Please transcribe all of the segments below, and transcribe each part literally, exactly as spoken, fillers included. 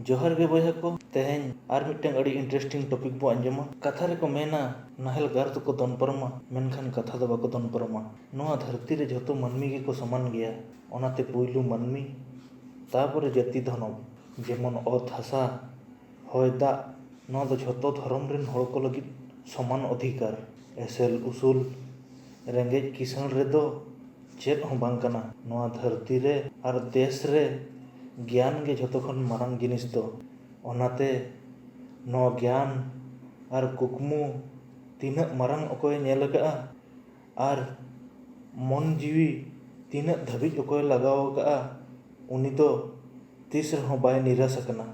ᱡᱚᱦᱟᱨ ᱜᱮ ᱵᱚᱭᱦᱟ ᱠᱚ, ᱛᱮᱦᱮᱧ ᱟᱨ ᱢᱤᱫᱴᱟᱝ ᱟᱹᱰᱤ interesting topic ᱵᱚ ᱟᱸᱡᱚᱢᱟ᱾ ᱠᱟᱛᱷᱟ ᱨᱮᱠᱚ ᱢᱮᱱᱟ, ᱱᱟᱦᱮᱞ ᱜᱟᱨ ᱫᱚᱠᱚ ᱫᱚᱱ ᱯᱟᱨᱚᱢᱟ, ᱢᱮᱱᱠᱷᱟᱱ ᱠᱟᱛᱷᱟ ᱫᱚ ᱵᱟᱠᱚ ᱫᱚᱱ ᱯᱟᱨᱚᱢᱟ᱾ ᱱᱚᱣᱟ ᱫᱷᱟᱹᱨᱛᱤ ᱨᱮ ᱡᱷᱚᱛᱚ ᱢᱟᱹᱱᱢᱤ ᱜᱮᱠᱚ ᱥᱚᱢᱟᱱ ᱜᱮᱭᱟ, ᱚᱱᱟᱛᱮ ᱯᱩᱭᱞᱩ ᱢᱟᱹᱱᱢᱤ, ᱛᱟᱯᱚᱨᱮ ᱡᱟᱹᱛᱤ ᱫᱷᱚᱱᱚᱵ, ᱡᱮᱢᱚᱱ ᱚᱛ ᱦᱟᱥᱟ, ᱦᱚᱭ ᱫᱟᱜ, ᱱᱚᱣᱟ ᱫᱚ ᱡᱷᱚᱛᱚ ᱫᱷᱚᱨᱚᱢ ᱨᱮᱱ ᱦᱚᱲ ᱠᱚ ᱞᱟᱹᱜᱤᱫ ᱥᱚᱢᱟᱱ ᱚᱫᱷᱤᱠᱟᱨ᱾ ᱮᱥᱮᱞ ᱩᱥᱩᱞ, ᱨᱮᱸᱜᱮᱡ ᱠᱤᱥᱟᱹᱬ ᱨᱮᱫᱚ ᱪᱮᱫ ᱦᱚᱸ ᱵᱟᱝ ᱠᱟᱱᱟ᱾ ᱱᱚᱣᱟ ᱫᱷᱟᱹᱨᱛᱤ ᱨᱮ ᱟᱨ ᱫᱮᱥ ᱨᱮ ᱜᱮᱭᱟᱱ ᱜᱮ ᱡᱷᱚᱛᱚ ᱠᱷᱚᱱ ᱢᱟᱨᱟᱝ ᱡᱤᱱᱤᱥ ᱫᱚ᱾ ᱚᱱᱟᱛᱮ ᱱᱚᱣᱟ ᱜᱮᱭᱟᱱ ᱟᱨ ᱠᱩᱠᱢᱩ ᱛᱤᱱᱟᱹᱜ ᱢᱟᱨᱟᱝ ᱚᱠᱚᱭᱮ ᱧᱮᱞ ᱟᱠᱟᱫᱼᱟ ᱟᱨ ᱢᱚᱱ ᱡᱤᱣᱤ ᱛᱤᱱᱟᱹᱜ ᱫᱷᱟᱹᱵᱤᱡ ᱚᱠᱚᱭᱮ ᱞᱟᱜᱟᱣ ᱟᱠᱟᱫᱼᱟ, ᱩᱱᱤ ᱫᱚ ᱛᱤᱥ ᱨᱮᱦᱚᱸ ᱵᱟᱭ ᱱᱤᱨᱟᱥ ᱟᱠᱟᱱᱟ᱾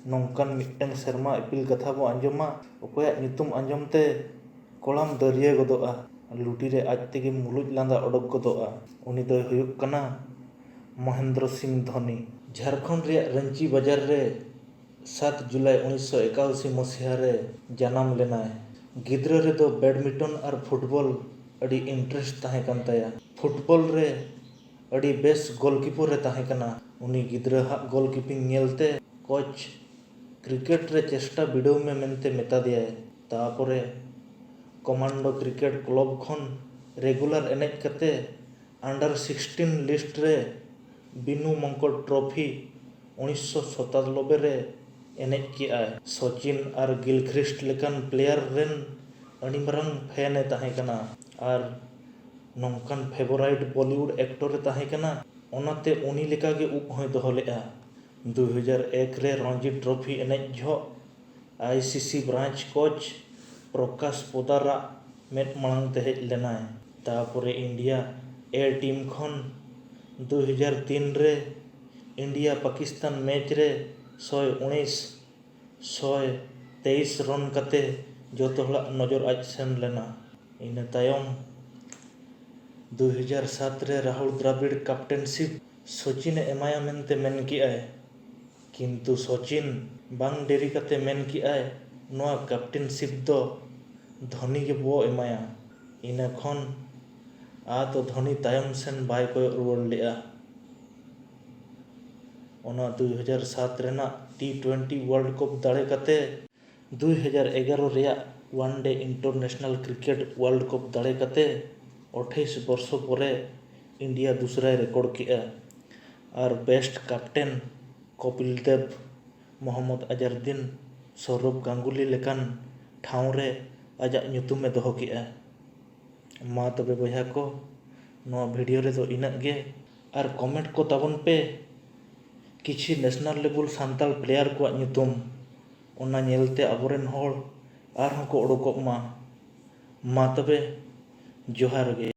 ᱱᱚᱝᱠᱟᱱ ᱢᱤᱫᱴᱟᱝ ᱥᱮᱨᱢᱟ ᱤᱯᱤᱞ ᱠᱟᱛᱷᱟ ᱵᱚ ᱟᱸᱡᱚᱢᱟ, ᱚᱠᱚᱭᱟᱜ ᱧᱩᱛᱩᱢ ᱟᱸᱡᱚᱢ ᱛᱮ ᱠᱚᱲᱟᱢ ᱫᱟᱹᱨᱭᱟᱹ ᱜᱚᱫᱚᱜᱼᱟ, ᱞᱩᱴᱤ ᱨᱮ ᱟᱡ ᱛᱮᱜᱮ ᱢᱩᱞᱩᱡ ᱞᱟᱸᱫᱟ ᱚᱰᱚᱠ ᱜᱚᱫᱚᱜᱼᱟ, ᱩᱱᱤ ᱫᱚᱭ ᱦᱩᱭᱩᱜ ᱠᱟᱱᱟ ᱢᱚᱦᱮᱱᱫᱨᱚ ᱥᱤᱝ ᱫᱷᱚᱱᱤ᱾ ᱡᱷᱟᱲᱠᱷᱚᱸᱰ ᱨᱮᱭᱟᱜ ᱨᱟᱺᱪᱤ ᱵᱟᱡᱟᱨ ᱨᱮ ᱥᱟᱛ ᱡᱩᱞᱟᱭ ᱩᱱᱤᱥᱥᱚ ᱮᱠᱟᱥᱤ ᱢᱚᱥᱤᱦᱟ ᱨᱮ ᱡᱟᱱᱟᱢ ᱞᱮᱱᱟᱭ᱾ ᱜᱤᱫᱽᱨᱟᱹ ᱨᱮᱫᱚ badminton ᱟᱨ football ᱟᱹᱰᱤ interest ᱛᱟᱦᱮᱸ ᱠᱟᱱ ᱛᱟᱭᱟ᱾ Football ᱨᱮ ᱟᱹᱰᱤ ᱵᱮᱥ goalkeeper ᱮ ᱛᱟᱦᱮᱸ ᱠᱟᱱᱟ᱾ ᱩᱱᱤ ᱜᱤᱫᱽᱨᱟᱹ ᱦᱟᱜ goalkeeping ᱧᱮᱞᱛᱮ coach cricket ᱨᱮ ᱪᱮᱥᱴᱟ ᱵᱤᱰᱟᱹᱣ ᱢᱮ ᱢᱮᱱᱛᱮ ᱢᱮᱛᱟ ᱫᱮᱭᱟᱭ᱾ ᱛᱟᱯᱚᱨᱮ ᱠᱚᱢᱟᱱᱰᱳ cricket club ᱠᱷᱚᱱ regular ᱮᱱᱮᱡ ᱠᱟᱛᱮ under sixteen list ᱨᱮ ᱵᱤᱱᱩ ᱢᱚᱝᱠᱚᱞ trophy ᱩᱱᱤᱥᱥᱚ ᱥᱟᱛᱟᱱᱚᱵᱵᱳᱭ ᱨᱮ ᱮᱱᱮᱡ ᱠᱮᱜᱼᱟᱭ᱾ ᱥᱚᱪᱤᱱ ᱟᱨ ᱜᱤᱞᱠᱷᱨᱤᱥᱴ ᱞᱮᱠᱟᱱ player ᱨᱮᱱ ᱟᱹᱰᱤ ᱢᱟᱨᱟᱝ fan ᱮ ᱛᱟᱦᱮᱸ ᱠᱟᱱᱟ ᱟᱨ ᱱᱚᱝᱠᱟᱱ favourite Bollywood actor ᱮ ᱛᱟᱦᱮᱸ ᱠᱟᱱᱟ, ᱚᱱᱟᱛᱮ ᱩᱱᱤ ᱞᱮᱠᱟᱜᱮ ᱩᱵ ᱦᱚᱸᱭ ᱫᱚᱦᱚ ᱞᱮᱫᱼᱟ᱾ ᱫᱩ ᱦᱟᱡᱟᱨ ᱮᱠ ᱨᱮ ᱨᱚᱧᱡᱤ trophy ᱮᱱᱮᱡ ᱡᱚᱦᱚᱜ I C C branch coach Prakash ᱯᱳᱫᱟᱨᱟᱜ ᱢᱮᱫ ᱢᱟᱲᱟᱝ ᱛᱮ ᱦᱮᱡ ᱞᱮᱱᱟᱭ᱾ ᱛᱟᱯᱚᱨᱮ India A team ᱠᱷᱚᱱ ᱫᱩ ᱦᱟᱡᱟᱨ ᱛᱤᱱ ᱨᱮ India ᱯᱟᱠᱤᱥᱛᱟᱱ match ᱨᱮ ᱥᱚᱭ ᱩᱱᱤᱥ, ᱥᱚᱭ ᱛᱮᱭᱤᱥ run ᱠᱟᱛᱮ ᱡᱚᱛᱚ ᱦᱚᱲᱟᱜ ᱱᱚᱡᱚᱨ ᱟᱡ ᱥᱮᱱ ᱞᱮᱱᱟ᱾ ᱤᱱᱟᱹ ᱛᱟᱭᱚᱢ ᱫᱩ ᱦᱟᱡᱟᱨ ᱥᱟᱛ ᱨᱮ ᱨᱟᱦᱩᱞ ᱫᱨᱟᱵᱤᱲ captainship ᱥᱚᱪᱤᱱ ᱮ ᱮᱢᱟᱭᱟ ᱢᱮᱱᱛᱮ ᱢᱮᱱ ᱠᱮᱜᱼᱟᱭ, ᱠᱤᱱᱛᱩ ᱥᱚᱪᱤᱱ ᱵᱟᱝ ᱰᱮᱨᱤ ᱠᱟᱛᱮ ᱢᱮᱱ ᱠᱮᱜᱼᱟᱭ, ᱱᱚᱣᱟ captainship ᱫᱚ ᱫᱷᱚᱱᱤ ᱜᱮᱵᱚ ᱮᱢᱟᱭᱟ᱾ ᱤᱱᱟᱹ ᱠᱷᱚᱱ ᱟᱫᱚ ᱫᱷᱚᱱᱤ ᱛᱟᱭᱚᱢ ᱥᱮᱱ ᱵᱟᱭ ᱠᱚᱭᱚᱜ ᱨᱩᱣᱟᱹᱲ ᱞᱮᱜᱼᱟ᱾ ᱚᱱᱟ ᱫᱩᱭ ᱦᱟᱡᱟᱨ ᱥᱟᱛ ᱨᱮᱱᱟᱜ ᱴᱤ ᱴᱩᱭᱮᱱᱴᱤ ᱣᱟᱨᱞᱰ ᱠᱟᱯ ᱫᱟᱲᱮ ᱠᱟᱛᱮ, ᱫᱩᱭ ᱦᱟᱡᱟᱨ ᱮᱜᱟᱨᱚ ᱨᱮᱭᱟᱜ ᱚᱣᱟᱱ ᱰᱮ ᱤᱱᱴᱟᱨᱱᱮᱥᱱᱟᱞ ᱠᱨᱤᱠᱮᱴ ᱣᱟᱨᱞᱰ ᱠᱟᱯ ᱫᱟᱲᱮ ᱠᱟᱛᱮ, ᱟᱴᱷᱟᱭᱤᱥ ᱵᱚᱨᱥᱚ ᱯᱚᱨᱮ ᱤᱱᱰᱤᱭᱟ ᱫᱩᱥᱨᱟᱭ ᱨᱮᱠᱚᱨᱰ ᱠᱮᱜᱼᱟ᱾ ᱟᱨ ᱵᱮᱥᱴ ᱠᱮᱯᱴᱮᱱ ᱠᱚᱯᱤᱞ ᱫᱮᱵ, ᱢᱚᱦᱚᱢᱢᱚᱫ ᱟᱡᱟᱨᱩᱫᱤᱱ, ᱥᱚᱨᱚᱵᱷ ᱜᱟᱝᱜᱩᱞᱤ ᱞᱮᱠᱟᱱ ᱴᱷᱟᱶ ᱨᱮ ᱟᱡᱟᱜ ᱧᱩᱛᱩᱢᱮ ᱫᱚᱦᱚ ᱠᱮᱜᱼᱟ᱾ ᱢᱟ ᱛᱚᱵᱮ ᱵᱚᱭᱦᱟ ᱠᱚ, ᱱᱚᱣᱟ ᱵᱷᱤᱰᱤᱭᱳ ᱨᱮᱫᱚ ᱤᱱᱟᱹᱜ ᱜᱮ᱾ ᱟᱨ ᱠᱚᱢᱮᱱᱴ ᱠᱚ ᱛᱟᱵᱚᱱ ᱯᱮ, ᱠᱤᱪᱷᱤ ᱱᱮᱥᱱᱟᱞ ᱞᱮᱵᱮᱞ ᱥᱟᱱᱛᱟᱲ ᱯᱞᱮᱭᱟᱨ ᱠᱚᱣᱟᱜ ᱧᱩᱛᱩᱢ, ᱚᱱᱟ ᱧᱮᱞᱛᱮ ᱟᱵᱚᱨᱮᱱ ᱦᱚᱲ ᱟᱨᱦᱚᱸ ᱠᱚ ᱚᱰᱚᱠᱚᱜ ᱢᱟ᱾ ᱢᱟ ᱛᱚᱵᱮ, ᱡᱚᱦᱟᱨ ᱜᱮ᱾